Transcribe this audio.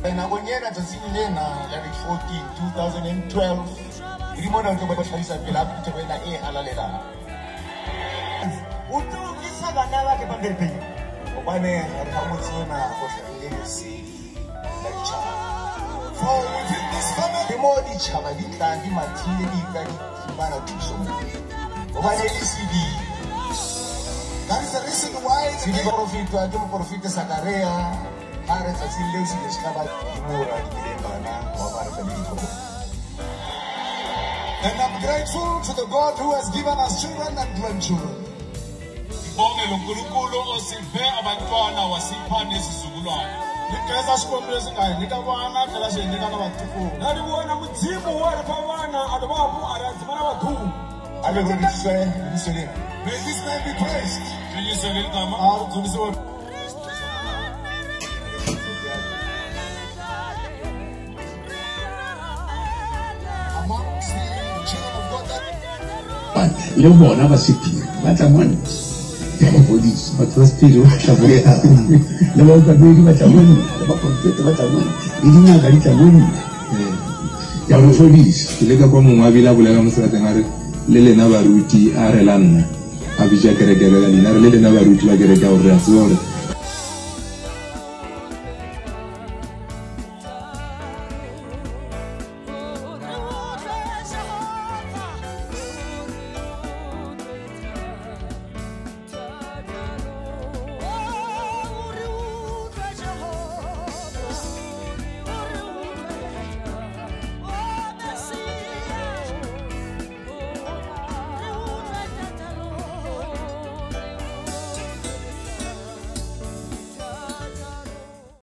Nakong ena, tsatsing lena la di 14, 2012, Modimo o ne o tlo ba hlahisa pela phuthego ena e halalelang. O tlo tlisa bana ba ke pamberi penyu. Hobane gare ga motse ona go hlahile lesedi la ditšhaba. For within this family. Ke moo ditšhaba di tlang di mathile di tla di fumana thuso moo. Hobane e le sediba. That is the reason why the Se porofetwa ke moporofeta Sakaria ha re tsatsing leo se ile se tla ba ke moo re adimileng bana ho aparetsa le ditloholo. And I'm grateful to the God who has given us children and grandchildren. Ngibonge lo Nkulunkulu osiphe abantwana wasipha nezizukulwane. Ni khensa Xikwembu lexi nga hi nyika vana tlhela xi hi nyika na vatukulu. Na livhuwa na Mudzimu we a ri fha vhana a dovha hafhu a ri hadzima na vhaḓuhulu. A le roriswe lebitso lena. May this name be praised. Dunyiswe leli gama. A ri dzunisiwe. Amongst the children of God that Le bona ba sephiri ba tla mo nna ke ba fodisa. Batho ba sephiri ba tla mo nna, le baokamedi ba tla mo nna, le baporofeta ba tla mo nna, le dingaka di tla mo nna ke a ba fodisa. Ke ile ka kwa mongwe a bile a bolela mo serateng a re, Le lena baruti, a re la nna, a bitša kereke ya ka ka leina, a re, Le lena baruti ba kereke ya gore re a tseba gore